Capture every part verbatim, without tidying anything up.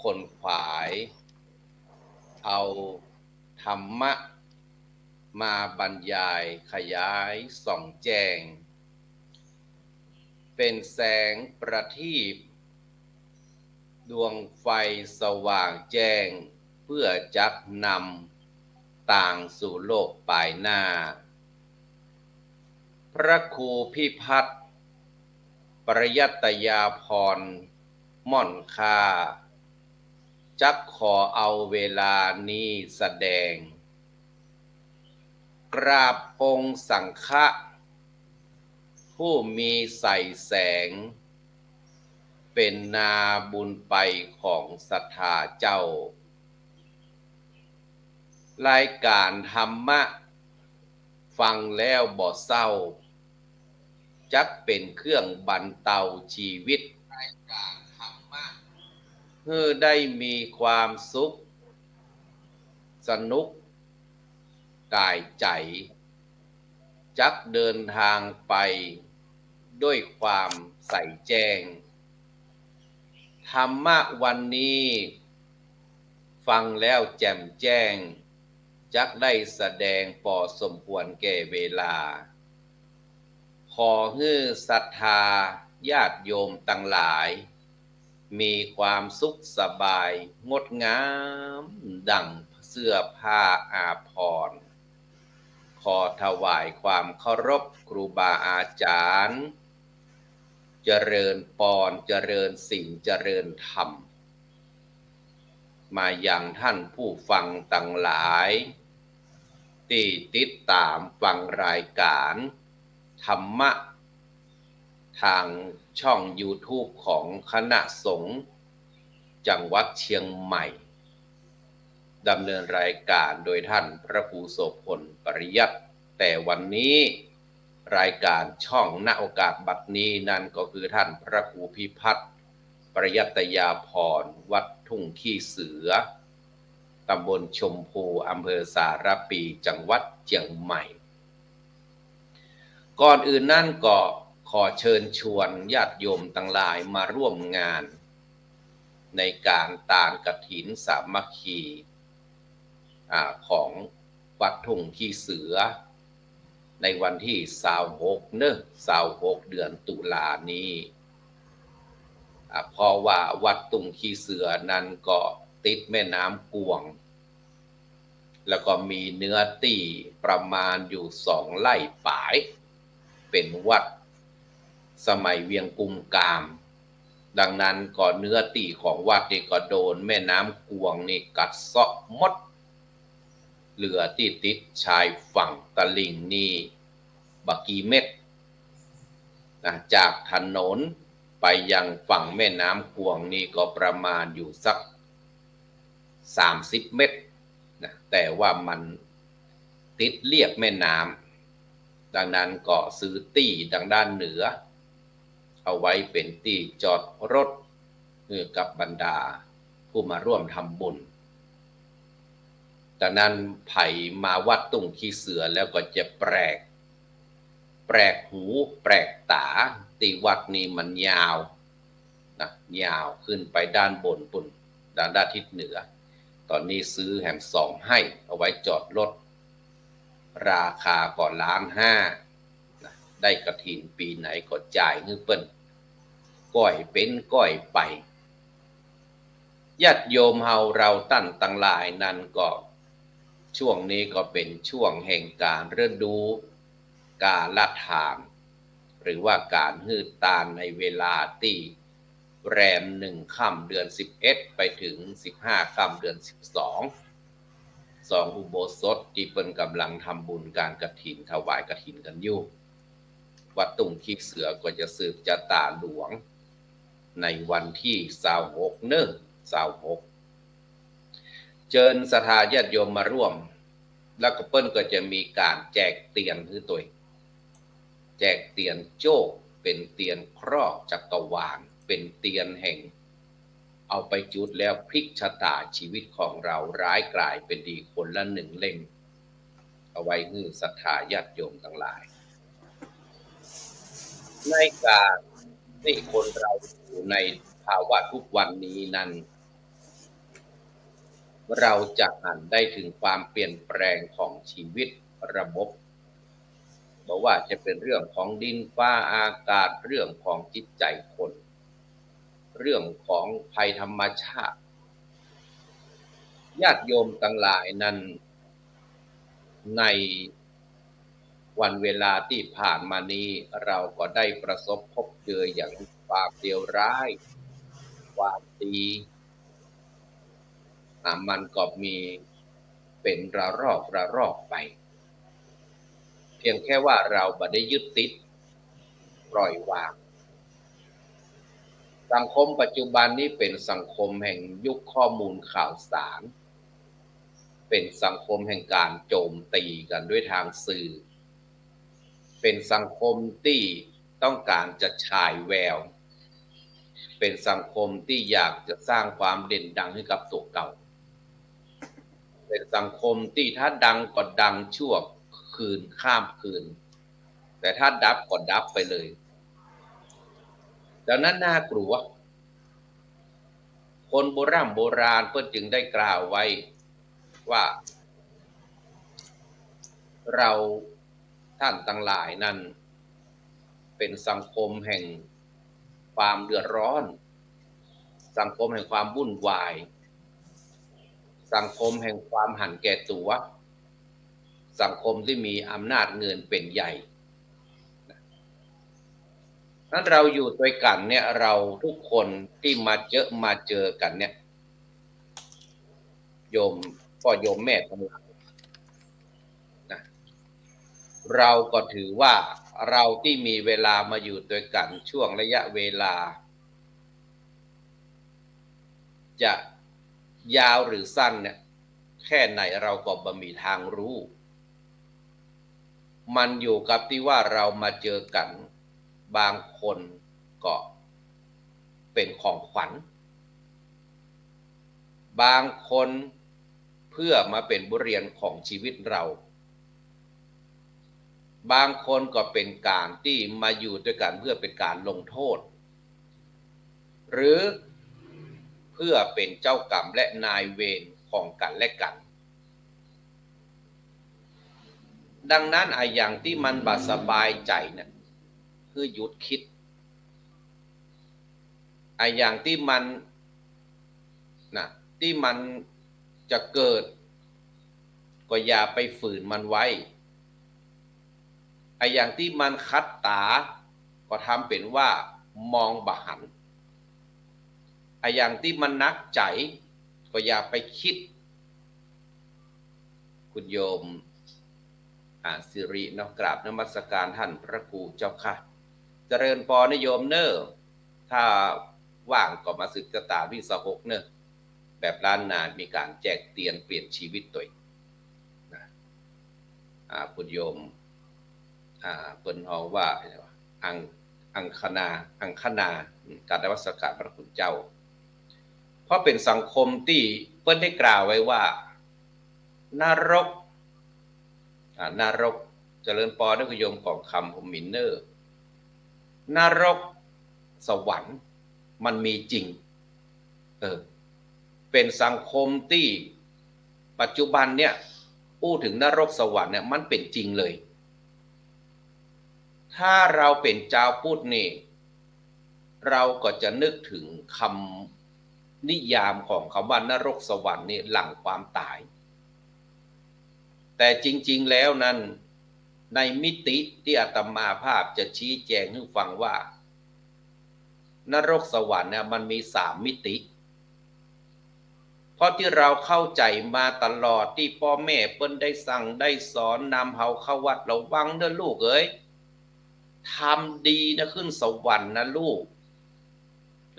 ขนขวาย เอาธรรมะมาบรรยายขยายส่องแจ้ง เป๋นแสงประทีป ดวงไฟสว่างแจ้ง เปื้อจักนำตางสู่โลกปายหน้า พระครูพิพัฒน์ ปริยัตยาภรณ์ ม่อนค่า จักขอเอาเวลานี้แสดง กราบองค์สังฆะ ผู้มีใส่แสง เป๋นนาบุญไปของศรัทธาเจ้า รายก๋านธรรมะ ฟังแล้วบ่เศร้า จักเป๋นเครื่องบรรเตาชีวิต หื้อได้มีความสุข สนุกก๋ายใจ๋ จักเดินทางไปด้วยความใสแจ้ง ธรรมะวันนี้ ฟังแล้วแจ่มแจ้ง จักได้แสดงปอสมควรแก่เวลา ขอหื้อศรัทธาญาติโยมตังหลาย มีความสุขสบายงดงามดั่งเสื้อผ้าอาภรณ์ ขอถวายความเคารพครูบาอาจ๋ารย์ เจริญปอน เจริญศีล เจริญธรรม มายังท่านผู้ฟังตังหลาย ตี้ติดต๋ามฟังรายก๋านธรรมะ ตางช่องยูทูบของคณะสงฆ์จังหวัดเชียงใหม่ ดำเนินรายก๋านโดยท่านพระครูโสภณ ปริยัติ แต่วันนี้รายก๋านช่อง ณ โอกาสบัดนี้นั้นก็คือท่านพระครูพิพัฒน์ ปริยัตยาภรณ์ วัดทุ่งขี้เสือ ตำบลชมพู อำเภอสารภี จังหวัดเชียงใหม่ ก่อนอื่นนั้นก็ขอเชิญชวนญาติโยมตังหลายมาร่วมงาน ในก๋านตานกฐินสามัคคี อ่า ของวัดทุ่งขี้เสือ ในวันตี้ซาวหกเนาะ ซาวหกเดือนตุลานี้ อ่า เพราะว่าวัดทุ่งขี้เสือนั้นก็ติดแม่น้ำกวง แล้วก็มีเนื้อตี้ประมาณอยู่สองไร่ป๋าย เป๋นวัดสมัยเวียงกุมกาม ดังนั้นก็เนื้อตี้ของวัดนี่ก็โดนแม่น้ำกวงนี่กัดเซาะหมด เหลือตี้ติดชายฝั่งตลิ่งนี่บ่กี่เมตรนะ จากถนนไปยังฝั่งแม่น้ำกวงนี่ก็ประมาณอยู่สัก สามสิบเมตรนะ แต่ว่ามันติดเลียบแม่น้ำ ดังนั้นก็ซื้อตี้ตางด้านเหนือ เอาไว้เป๋นตี้จอดรถหื้อกับบรรดาผู้มาร่วมทำบุญ ดังนั้นใผมาวัดทุ่งขี้เสือแล้วก็จะแปลก แปลกหูแปลกต๋า ตี้วัดนี้มันยาวนะ ยาวขึ้นไปด้านบนปู๊น ด้าน ด้านทิศเหนือ ต๋อนนี้ซื้อแหมสองไฮ่เอาไว้จอดรถ ราคาก็ล้านห้านะ ได้กฐินปี๋ไหนก็จ่ายหื้อเปิ้น ก้อยเป๋นก้อยไป ญาติโยมเฮาเราต้านตังหลายนั้นก็ ช่วงนี้ก็เป๋นช่วงแห่งก๋านฤดูกาลทาน หรือว่าก๋านหื้อตานในเวลาตี้แรมหนึ่งค่ำเดือนสิบเอ็ดไปเถิงสิบห้าค่ำเดือนสิบสอง สองอุโบสถตี้เปิ้นก่ำลังทำบุญก๋านกฐิน ถวายกฐินกั๋นอยู่ วัดทุ่งขี้เสือก็จะสืบจะต๋าหลวง ในวันตี้ซาวหกเนาะ ซาวหก เจิญศรัทธาญาติโยมมาร่วม แล้วก็เปิ้นก็จะมีก๋านแจกเตียนหื้อตวย แจกเตียนโจ้ เป๋นเตียนครอบจักรวาล เป๋นเตียนแห่ง เอาไปจุดแล้วพลิกชะต๋าชีวิตของเราร้ายก๋ายเป๋นดีคนละหนึ่งเล่ม เอาไว้หื้อศรัทธาญาติโยมตังหลาย ในก๋านตี้คนเราอยู่ในภาวะทุกวันนี้นั้น เราจะหันได้ถึงความเปลี่ยนแปลงของชีวิตระบบ บ่ว่าจะเป็นเรื่องของดินฟ้าอากาศ เรื่องของจิตใจคน เรื่องของภัยธรรมชาติ ญาติโยมตังหลายนั้น ในวันเวลาตี้ผ่านมานี้ เราก็ได้ประสบพบเจออย่างความเลวร้าย ความดี อ่า มันก็มีเป๋นระลอกระลอกไป เพียงแค่ว่าเราบ่ได้ยึดติด ปล่อยวาง สังคมปัจจุบันนี้เป๋นสังคมแห่งยุคข้อมูลข่าวสาร เป๋นสังคมแห่งการโจมตีกั๋นด้วยทางสื่อ เป๋นสังคมตี้ต้องก๋านจะฉายแวว เป๋นสังคมตี้อยากจะสร้างความเด่นดังหื้อกับตั๋วเก่า เป๋นสังคมตี้ถ้าดังก็ดังชั่วคืนข้ามคืน แต่ถ้าดับก็ดับไปเลย ดังนั้นน่ากลัว คนโบร่ำโบราณเปิ้นจึงได้กล่าวไว้ว่า เราท่านตังหลายนั้น เป๋นสังคมแห่งความเดือดร้อน สังคมแห่งความวุ่นวาย สังคมแห่งความหันแก่ตั๋ว สังคมตี้มีอำนาจเงินเป๋นใหญ่ นั้นเราอยู่ตวยกั๋นเนี่ย เราทุกคนตี้มาเจอ มาเจอกั๋นเนี่ย โยม ป้อโยมแม่ตังหลายนะ เราก็ถือว่าเราตี้มีเวลามาอยู่ตวยกั๋นช่วงระยะเวลา จะยาวหรือสั้นเนี่ย แค่ไหนเราก็บ่มีทางรู้ มันอยู่กับตี้ว่าเรามาเจอกั๋น บางคนก็เป๋นของขวัญ บางคนเพื่อมาเป๋นบทเรียนของชีวิตเรา บางคนก็เป๋นก๋านตี้มาอยู่ตวยกั๋นเพื่อเป๋นก๋านลงโทษ หรือเพื่อเป๋นเจ้ากรรมและนายเวรของกั๋นและกั๋น ดังนั้นอะหยังตี้มันบ่สบายใจ๋เนี่ย หื้อหยุดคิด อะหยังตี้มัน นะ ตี้มันจะเกิด ก็อย่าไปฝืนมันไว้ อะหยังตี้มันขัดต๋า ก็ทำเป๋นว่ามองบ่หัน อะหยังตี้มันหนักใจ๋ ก็อย่าไปคิด คุณโยม อ่า สิริเนาะ กราบนมัสการท่านพระครูเจ้าค่ะ เจริญปอนนะโยมเน่อ ถ้าว่างก็มาสืบจะต๋ามตี้สหกเน่อ แบบล้านนามีก๋านแจกเตียนเปลี่ยนชีวิตตวยนะ อ่า คุณโยม อ่า เปิ้นฮ้องว่า อัง อังคณา อังคณา อืม กราบนมัสการพระคุณเจ้า เพราะเป๋นสังคมตี้เปิ้นได้กล่าวไว้ว่า นรก อ่า นรก เจริญปอนนะคุณโยมกองคำ ผมหมิ่นเน่อ นรก สวรรค์ มันมีจริง เออ เป๋นสังคมตี้ปัจจุบันเนี่ย อู้เถิงนรกสวรรค์เนี่ย มันเป๋นจริงเลย ถ้าเราเป๋นจาวพุทธนี่ เราก็จะนึกเถิงกำนิยามของกำว่านรกสวรรค์นี่หลังความต๋าย แต่จริงๆ แล้วนั้น ในมิติตี้อาตมาภาพจะชี้แจงหื้อฟังว่า นรกสวรรค์เนี่ยมันมีสามมิติ เพราะตี้เราเข้าใจ๋มาตลอดตี้ป้อแม่เปิ้นได้สั่งได้สอนนำเฮาเข้าวัด ระวังเน่อลูกเอ๋ย ทำดีนะขึ้นสวรรค์นะลูก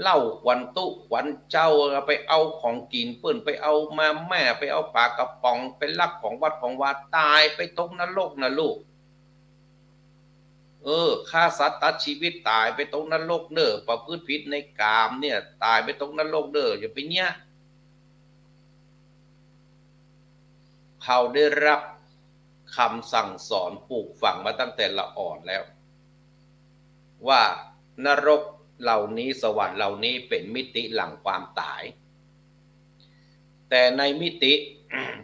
เหล้าขวัญตุ๊ขวัญเจ้า ไปเอาของกิ๋นเปิ้น ไปเอามาม่า ไปเอาป๋ากระป๋อง ไปลักของวัดของวา ต๋ายไปตกนรกนะลูก เออ ฆ่าสัตว์ตัดชีวิตต๋ายไปตกนรกเน่อ ประพฤติผิดในกามเนี่ย ต๋ายไปตกนรกเน่อ อย่าไปเยียะ เขาได้รับกำสั่งสอนปลูกฝังมาตั้งแต่ละอ่อนแล้ว ว่านรกเหล่านี้ สวรรค์เหล่านี้เป๋นมิติหลังความต๋าย แ แต่ในมิติ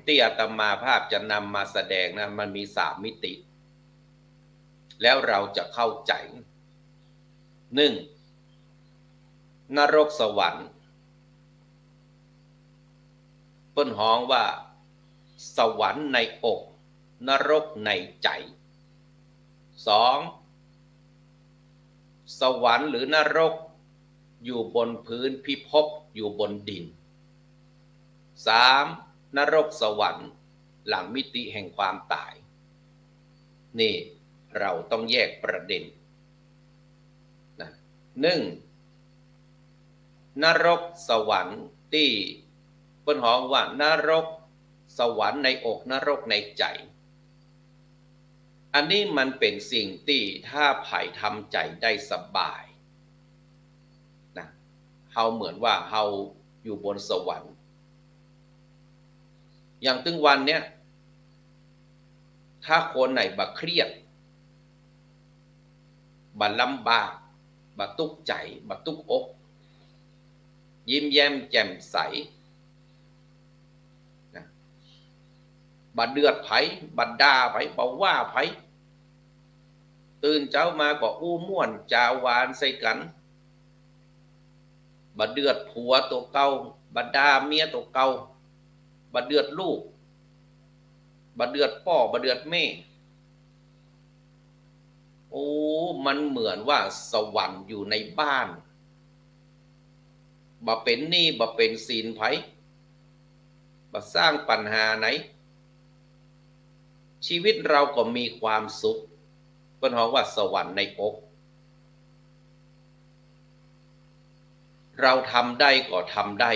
ตี้อาตมาภาพจะนำมาแสดงนะ มันมีสามมิติ แล้วเราจะเข้าใจ๋ นึ่ง นรกสวรรค์ เปิ้นฮ้องว่า สวรรค์ในอก นรกในใจ๋ สอง สวรรค์หรือนรกอยู่บนพื้นพิภพ อยู่บนดิน สาม นรกสวรรค์หลังมิติแห่งความต๋าย นี่เราต้องแยกประเด็นนะ นึ่ง นรกสวรรค์ตี้เปิ้นฮ้องว่านรกสวรรค์ในอก นรกในใจ๋ อันนี้มันเป๋นสิ่งตี้ถ้าใผทำใจ๋ได้สบายนะ เฮาเหมือนว่าเฮาอยู่บนสวรรค์ อย่างตึงวันเนี้ย ถ้าคนไหนบ่เครียด บ่ลำบาก บ่ตุ๊กข์ใจ๋ บ่ตุ๊กข์อก ยิ้มแย้มแจ่มใสนะ บ่เดือดใผ บ่ด่าใผ บ่ว่าใผ ตื่นเจ๊ามาก็อู้ม่วนจ๋าหวานใส่กั๋น บ่เดือดผัวตั๋วเก่า บ่ด่าเมียตั๋วเก่า บ่เดือดลูก บ่เดือดป้อ บ่เดือดแม่ โอ้ มันเหมือนว่าสวรรค์อยู่ในบ้าน บ่เป๋นหนี้ บ่เป๋นสินใผ บ่สร้างปัญหาไหน ชีวิตเราก็มีความสุข เปิ้นฮ้องว่าสวรรค์ในอก เราทำได้ก็ทำได้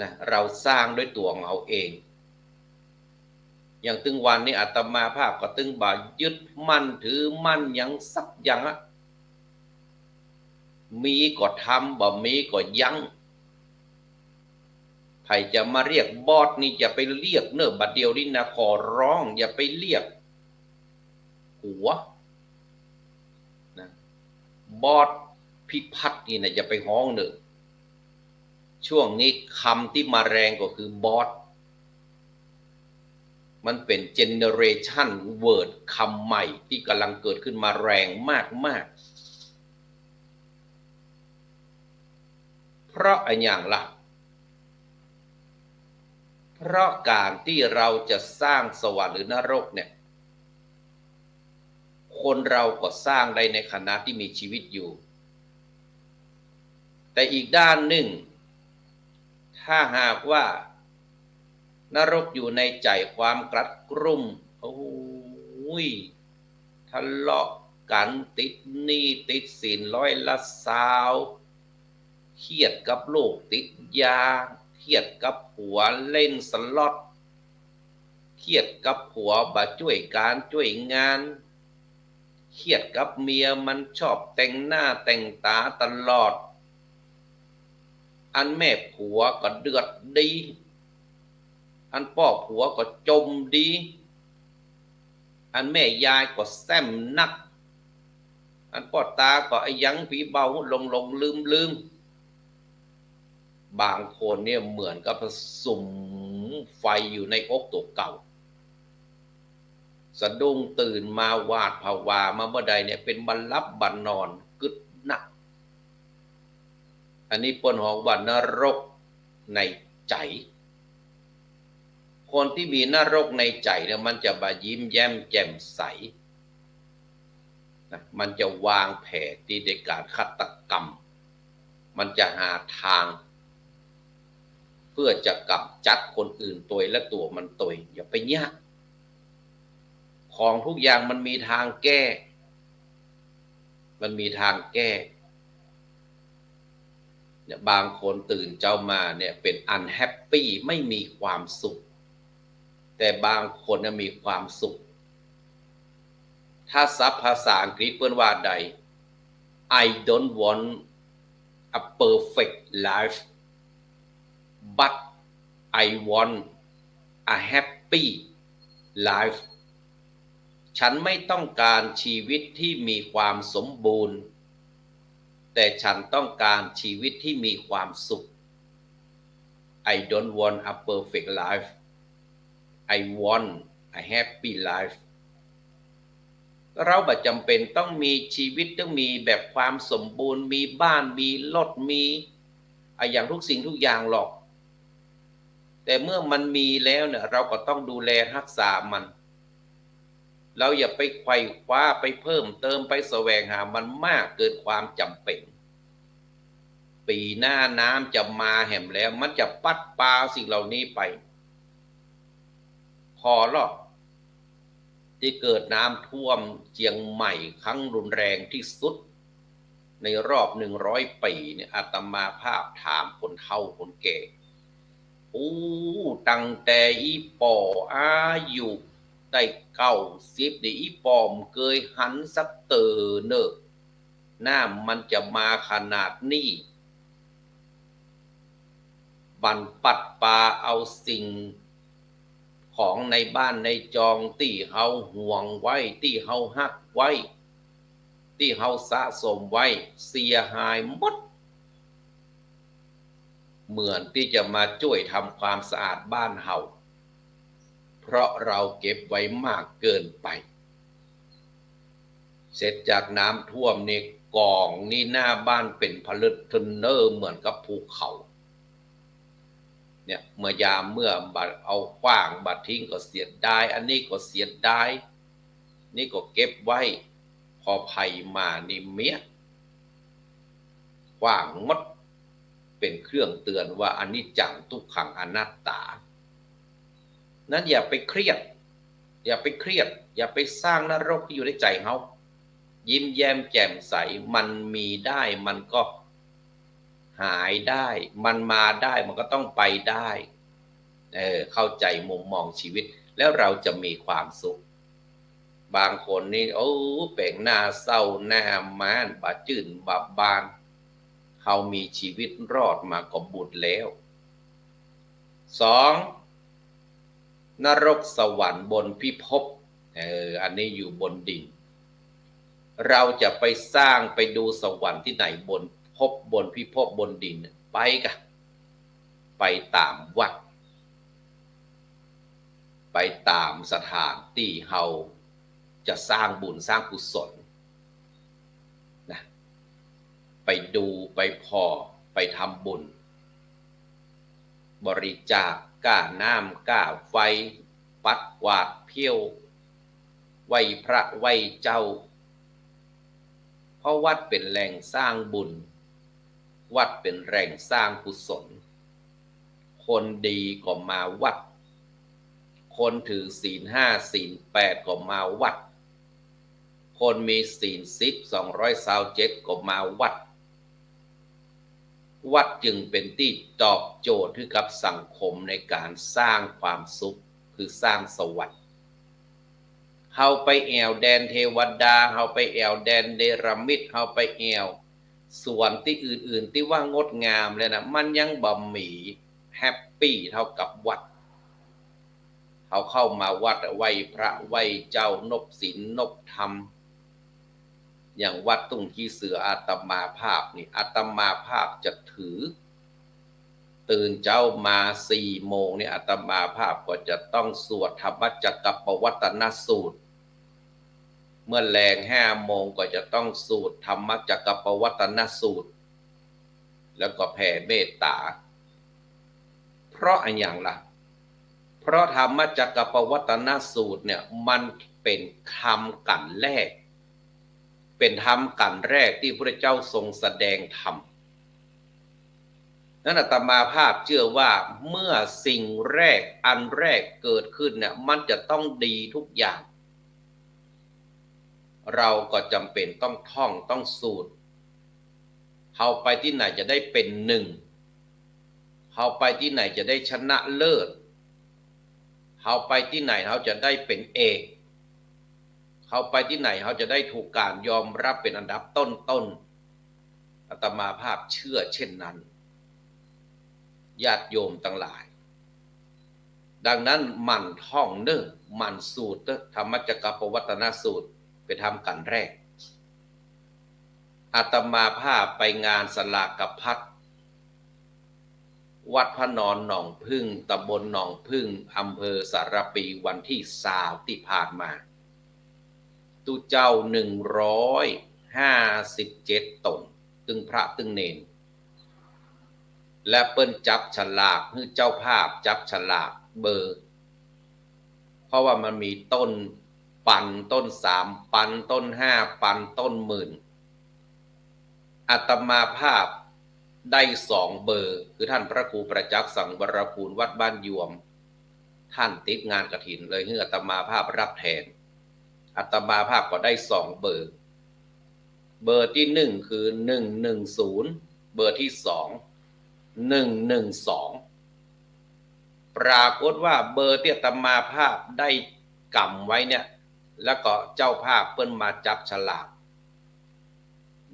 นะ เราสร้างด้วยตั๋วของเฮาเอง อย่างตึงวันนี้อาตมาภาพก็ตึงบ่ยึดมั่นถือมั่นหยังสักอย่างอะ มีก็ทำ บ่มีก็ยั้ง ใผจะมาเรียกบอสนี่อย่าไปเรียกเน่อ บัดเดี่ยวนี้นะ ขอร้องอย่าไปเรียก ผัวนะ บอสพิพัฒน์นี่นะ อย่าไปฮ้องเน่อ ช่วงนี้กำตี้มาแรงก็คือบอส มันเป๋น generation word กำใหม่ตี้ก่ำลังเกิดขึ้นมาแรงมากๆ เพราะอะหยังล่ะ เพราะก๋านตี้เราจะสร้างสวรรค์หรือนรกเนี่ย คนเราก็สร้างได้ในขณะตี้มีชีวิตอยู่ แต่อีกด้านนึ่ง ถ้าหากว่านรกอยู่ในใจ๋ ความกลัดกลุ้ม โอ้ย ทะเลาะกั๋น ติดหนี้ติดสินร้อยละซาว เครียดกับลูกติดยา เครียดกับผัวเล่นสล็อต เครียดกับผัวบ่จ้วยก๋านจ้วยงาน เครียดกับเมียมันชอบแต่งหน้าแต่งต๋าตลอด อันแม่ผัวก็เดือดดี อันป้อผัวก็จมดี อันแม่ยายก็แซ่มนัก อันป้อต๋าก็อะหยังผีเบาหลงๆ ลืมๆ บางคนเนี่ยเหมือนกับสุมไฟอยู่ในอกตั๋วเก่า สะดุ้งตื่นมาหวาดผวามาเมื่อใดเนี่ย เป๋นบ่หลับบ่นอนกึ๊ดนัก อันนี้เปิ้นฮ้องว่านรกในใจ๋ คนตี้มีนรกในใจ๋เนี่ย มันจะบ่ยิ้มแย้มแจ่มใสนะ มันจะวางแผนตี้ในก๋านฆาตกรรม มันจะหาตางเปื้อจะก๋ำจัดคนอื่นตวยและตั๋วมันตวย อย่าไปเยียะ ของทุกอย่างมันมีตางแก้ มันมีตางแก้ เนี่ย บางคนตื่นเจ๊ามาเนี่ยเป๋น unhappy ไม่มีความสุข แต่บางคนเนี่ยมีความสุข ถ้าศัพท์ภาษาอังกฤษเปิ้นว่าใด I don't want a perfect life, but I want a happy life. ฉันไม่ต้องการชีวิตที่มีความสมบูรณ์ แต่ฉันต้องการชีวิตที่มีความสุข I don't want a perfect life. I want a happy life. เราบ่จำเป็นต้องมีชีวิตต้องมีแบบความสมบูรณ์ มีบ้าน มีรถ มีอะหยังทุกสิ่งทุกอย่างหรอก แต่เมื่อมันมีแล้วเนี่ย เราก็ต้องดูแลฮักษามัน เราอย่าไปไขว่คว้า ไปเพิ่มเติม ไปแสวงหามันมากเกินความจำเป็น ปี๋หน้าน้ำจะมาแหมแล้ว มันจะปัดปาสิ่งเหล่านี้ไป ผ่อลอ ตี้เกิดน้ำท่วมเจียงใหม่ครั้งรุนแรงตี้สุดในรอบหนึ่งร้อยปี๋เนี่ย อาตมาภาพถามคนเฒ่าคนแก่ อู้ ตั้งแต่อี่ป้ออายุได้เก้าสิบนี่ อี่ป้อบ่เกยหันสักเตื้อเน่อ น้ำมันจะมาขนาดนี้ มันปัดปาเอาสิ่งของในบ้านในจองตี้เฮาห่วงไว้ ตี้เฮาฮักไว้ ตี้เฮาสะสมไว้ เสียหายหมด เหมือนตี้จะมาจ้วยทำความสะอาดบ้านเฮา เพราะเราเก็บไว้มากเกินไป เสร็จจากน้ำท่วมนี่ ก๋องนี่หน้าบ้านเป๋นผลึกเถินเน่อเหมือนกับภูเขา เนี่ย เมื่อยามเมื่อบ่เอาขว้างบ่ทิ้งก็เสียดาย อันนี้ก็เสียดาย นี่ก็เก็บไว้ พอภัยมานี่เมียด ขว้างหมด เป๋นเครื่องเตือนว่าอนิจจังทุกขังอนัตตา นั้นอย่าไปเครียด อย่าไปเครียด อย่าไปสร้างนรกอยู่ในใจ๋เฮา ยิ้มแย้มแจ่มใส มันมีได้ มันก็หายได้ มันมาได้ มันก็ต้องไปได้ เออ เข้าใจ๋มุมมองชีวิต แล้วเราจะมีความสุข บางคนนี่ โอ้ แป๋งหน้าเศร้าหน้าหมาน บ่จื้นบ่บาน เฮามีชีวิตรอดมาก็บุญแล้ว สอง นรกสวรรค์บนพิภพ เออ อันนี้อยู่บนดิน เราจะไปสร้างไปดูสวรรค์ตี้ไหนบนภพบนพิภพบนดิน ไปกะ ไปต๋ามวัด ไปต๋ามสถานตี้เฮาจะสร้างบุญสร้างกุศลนะ ไปดูไปผ่อ ไปทำบุญ บริจาคก้าน้ำก้าไฟ ปัดกวาดเผี้ยว ไหว้พระไหว้เจ้า เพราะวัดเป๋นแหล่งสร้างบุญ วัดเป๋นแหล่งสร้างกุศล คนดีก็มาวัด คนถือศีลห้าศีลแปดก็มาวัด คนมีศีลสิบ สองร้อยซาวเจ็ดก็มาวัด วัดจึงเป๋นตี้ตอบโจทย์หื้อกับสังคมในก๋านสร้างความสุข คือสร้างสวรรค์ เฮาไปแอ่วแดนเทวดา เฮาไปแอ่วแดนเนรมิต เฮาไปแอ่วสวนตี้อื่นๆ ตี้ว่างดงามแล้วนะ มันยังบ่มีแฮปปี้เท่ากับวัด เฮาเข้ามาวัดไหว้พระไหว้เจ้านบศีลนบธรรม อย่างวัดตุ้งขี้เสืออาตมาภาพนี่ อาตมาภาพจะถือ ตื่นเจ๊ามาสี่โมงนี่ อาตมาภาพก็จะต้องสวดธรรมจักกัปปวัตตนสูตร เมื่อแลงห้าโมงก็จะต้องสวดธรรมจักกัปปวัตตนสูตร แล้วก็แผ่เมตตา เพราะอะหยังล่ะ เพราะธรรมจักกัปปวัตตนสูตรเนี่ย มันเป๋นธรรมกัณฑ์แรก เป๋นธรรมกัณฑ์แรกตี้พระพุทธเจ้าทรงแสดงธรรม นั้นอาตมาภาพเชื่อว่าเมื่อสิ่งแรกอันแรกเกิดขึ้นเนี่ย มันจะต้องดีทุกอย่าง เราก็จ๋ำเป๋นต้องท่องต้องสูตร เฮาไปตี้ไหนจะได้เป๋นหนึ่ง เฮาไปตี้ไหนจะได้ชนะเลิศ เฮาไปตี้ไหนเฮาจะได้เป๋นเอก เฮาไปตี้ไหนเฮาจะได้ถูกก๋านยอมรับเป๋นอันดับต้นๆ อาตมาภาพเชื่อเช่นนั้น ญาติโยมตังหลาย ดังนั้นหมั่นท่องเน่อ หมั่นสูตรเน่อ ธรรมจักกัปปวัตตนสูตร เป๋นธรรมกัณฑ์แรก อาตมาภาพไปงานสลากพัด วัดพระนอนหนองผึ้ง ตำบลหนองผึ้ง อำเภอสารภี วันตี้ซาวตี้ผ่านมา ตุ๊เจ้าหนึ่งร้อยห้าสิบเจ็ดต๋น ตึงพระตึงเณร และเปิ้นจับฉลาก หื้อเจ้าภาพจับฉลากเบอร์ เพราะว่ามันมีต้นปัน ต้นสามปัน ต้นห้าปัน ต้นหมื่น อาตมาภาพได้สองเบอร์ คือท่านพระครูประจักษ์สังวรคูณ วัดบ้านยวม ท่านติดงานกฐิน เลยหื้ออาตมาภาพรับแทน อาตมาภาพก็ได้สองเบอร์ เบอร์ตี้หนึ่งคือหนึ่งหนึ่งศูนย์ เบอร์ตี้สองหนึ่งหนึ่งสอง ปรากฏว่าเบอร์ตี้อาตมาภาพได้กำไว้เนี่ย แล้วก็เจ้าภาพเปิ้นมาจับฉลาก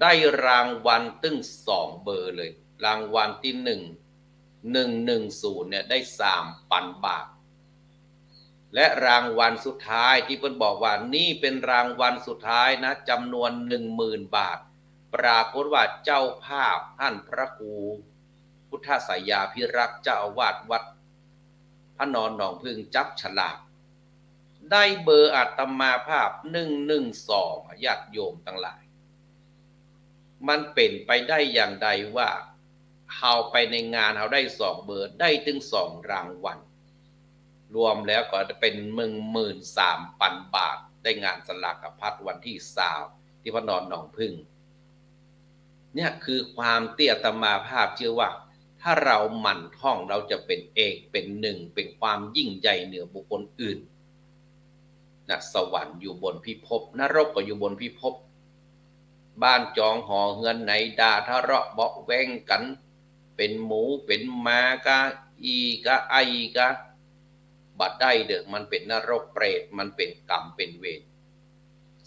ได้รางวัลตึงสองเบอร์เลย รางวัลตี้หนึ่ง หนึ่งหนึ่งศูนย์เนี่ย ได้สามปันบาท และรางวัลสุดท้ายตี้เปิ้นบอกว่านี่เป๋นรางวัลสุดท้ายนะ จำนวนหนึ่งหมื่นบาท ปรากฏว่าเจ้าภาพท่านพระครูพุทธไสยาภิรักษ์ เจ้าอาวาสวัดพระนอนหนองผึ้ง จับฉลาก ได้เบอร์อาตมาภาพหนึ่งหนึ่งสอง ญาติโยมตังหลาย มันเป๋นไปได้อย่างใดว่า เฮาไปในงานเฮาได้สองเบอร์ ได้ตึงสองรางวัล รวมแล้วก็เป๋นหนึ่งหมื่นสามปันบาท ได้งานสลากพัดวันตี้ซาวตี้พระนอนหนองผึ้ง เนี่ยคือความตี้อาตมาภาพเจื้อว่า ถ้าเฮาหมั่นท่อง เฮาจะเป๋นเอกเป๋นหนึ่ง เป๋นความยิ่งใหญ่เหนือบุคคลอื่น นะ สวรรค์อยู่บนพิภพ นรกก็อยู่บนพิภพ บ้านจองหอเฮือนไหนด่าทะเลาะเบาะแว้งกั๋น เป๋นหมูเป๋นหมากาอี้กาไอ้กา บ่ได้เด้อ มันเป๋นนรกเปรต มันเป๋นกรรมเป๋นเวร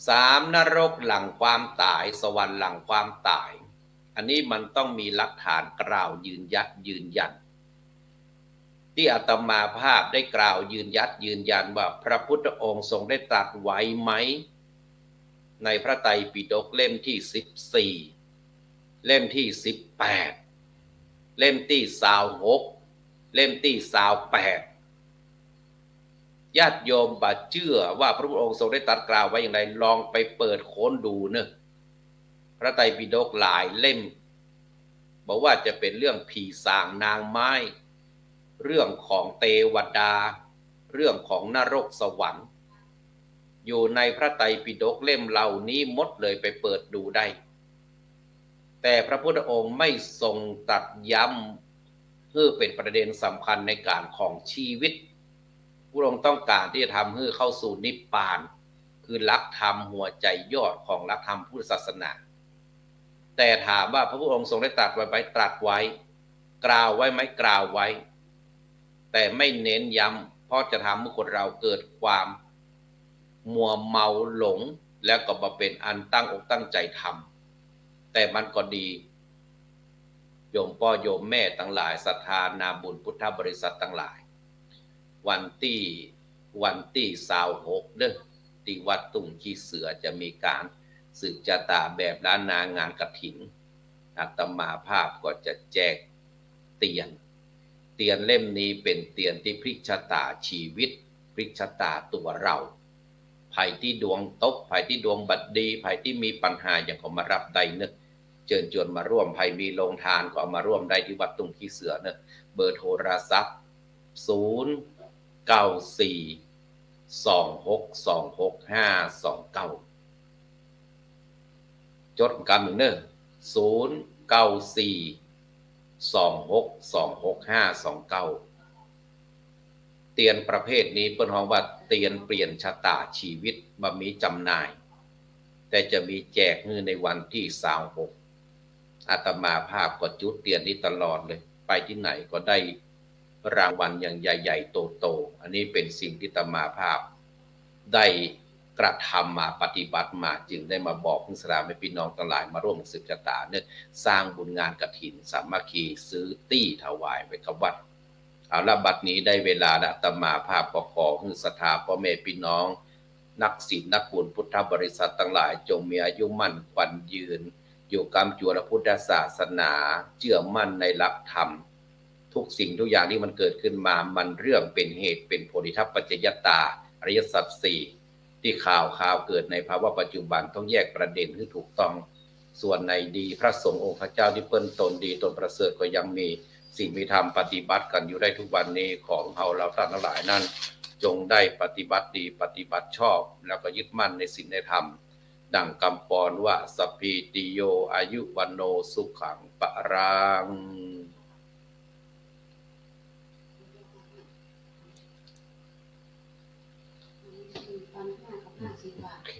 สาม นรกหลังความต๋าย สวรรค์หลังความต๋าย อันนี้มันต้องมีหลักฐานกล่าวยืนยัดยืนยัน ตี้อาตมาภาพได้กล่าวยืนยัดยืนยันว่าพระพุทธองค์ทรงได้ตรัสไว้ไหม ในพระไตรปิฎกเล่มตี้สิบสี่ เล่มตี้สิบแปด เล่มตี้ซาวหก เล่มตี้ซาวแปด ญาติโยมบ่เจื้อว่าพระพุทธองค์ทรงได้ตรัสกล่าวไว้อย่างใด ลองไปเปิดค้นดูเนอะ พระไตรปิฎกหลายเล่ม บ่ว่าจะเป๋นเรื่องผีสางนางไม้ เรื่องของเตวดา เรื่องของนรกสวรรค์ อยู่ในพระไตรปิฎกเล่มเหล่านี้หมดเลย ไปเปิดดูได้ แต่พระพุทธองค์ไม่ทรงตรัสย้ำหื้อเป๋นประเด็นสำคัญในก๋านของชีวิต พระองค์ต้องก๋านตี้จะทำหื้อเข้าสู่นิพพาน คือหลักธรรมหัวใจ๋ยอดของหลักธรรมพุทธศาสนา แต่ถามว่าพระพุทธองค์ทรงได้ตรัสไว้ไหม ตรัสไว้ กล่าวไว้ไหม กล่าวไว้ แต่ไม่เน้นย้ำ เพราะจะทำหื้อคนเฮาเกิดความมัวเมาหลง แล้วก็บ่เป๋นอันตั้งอกตั้งใจ๋ทำ แต่มันก็ดี โยมป้อโยมแม่ตังหลาย ศรัทธานาบุญพุทธบริษัทตังหลาย วันตี้ วันตี้ซาวหกเนอะ ตี้วัดตุ้งขี้เสือจะมีก๋านสืบจะต๋าแบบล้านนางานกฐิน อาตมาภาพก็จะแจกเตียน เตียนเล่มนี้เป๋นเตียนตี้พลิกชะต๋าชีวิต พลิกชะต๋าตั๋วเฮา ใผตี้ดวงตก ใผตี้ดวงบ่ดี ใผตี้มีปัญหาหยังก็มาฮับได้เนอะ เจิญจวนมาร่วม ใผมีโฮงทานก็เอามาร่วมได้ตี้วัดตุ้งขี้เสือเนอะ เบอร์โทรศัพท์ ศูนย์ เก้า สี่ สอง หก สอง หก ห้า สอง เก้า จ๋ดกำนึ่งเนอะ ศูนย์ เก้า สี่ สอง หก สอง หก ห้า สอง เก้า เตียนประเภทนี้เปิ้นฮ้องว่าเตียนเปลี่ยนชะต๋าชีวิต บ่มีจ๋ำหน่าย แต่จะมีแจกหื้อในวันตี้ซาวหก อาตมาภาพก็จุดเตียนนี้ตลอดเลย ไปตี้ไหนก็ได้รางวัลอย่างใหญ่ๆ โตๆ อันนี้เป๋นสิ่งตี้อาตมาภาพได้กระทำมา ปฏิบัติมา จึงได้มาบอกหื้อศรัทธาแม่ปี้น้องตังหลายมาร่วมสืบจะต๋าเนอะ สร้างบุญงานกฐินสามัคคี ซื้อตี้ถวายไว้กับวัด เอาละ บัดนี้ได้เวลาละ อาตมาภาพก็ขอหื้อศรัทธาป้อแม่ปี้น้อง นักศีลนักบุญพุทธบริษัทตังหลาย จงมีอายุมั่นขวัญยืน อยู่กำจัวพระพุทธศาสนา เจื้อมั่นในหลักธรรม ทุกสิ่งทุกอย่างตี้มันเกิดขึ้นมา มันเรื่องเป๋นเหตุเป๋นผล อิทัปปัจจยัตตา อริยสัจสี่ ตี้ข่าว ข่าวเกิดในภาวะปัจจุบัน ต้องแยกประเด็นหื้อถูกต้อง ส่วนในดี พระสงฆ์องค์ข้าเจ้าตี้เปิ้นตนดีตนประเสริฐ ก็ยังมีศีลมีธรรมปฏิบัติกั๋นอยู่ได้ทุกวันนี้ ขอเฮาเฮาต้านตังหลายนั้น จงได้ปฏิบัติดีปฏิบัติชอบ แล้วก็ยึดมั่นในศีลในธรรม ดังกำปอนว่า สัพพีติโย อายุ วัณโณ สุขัง พลัง โอเค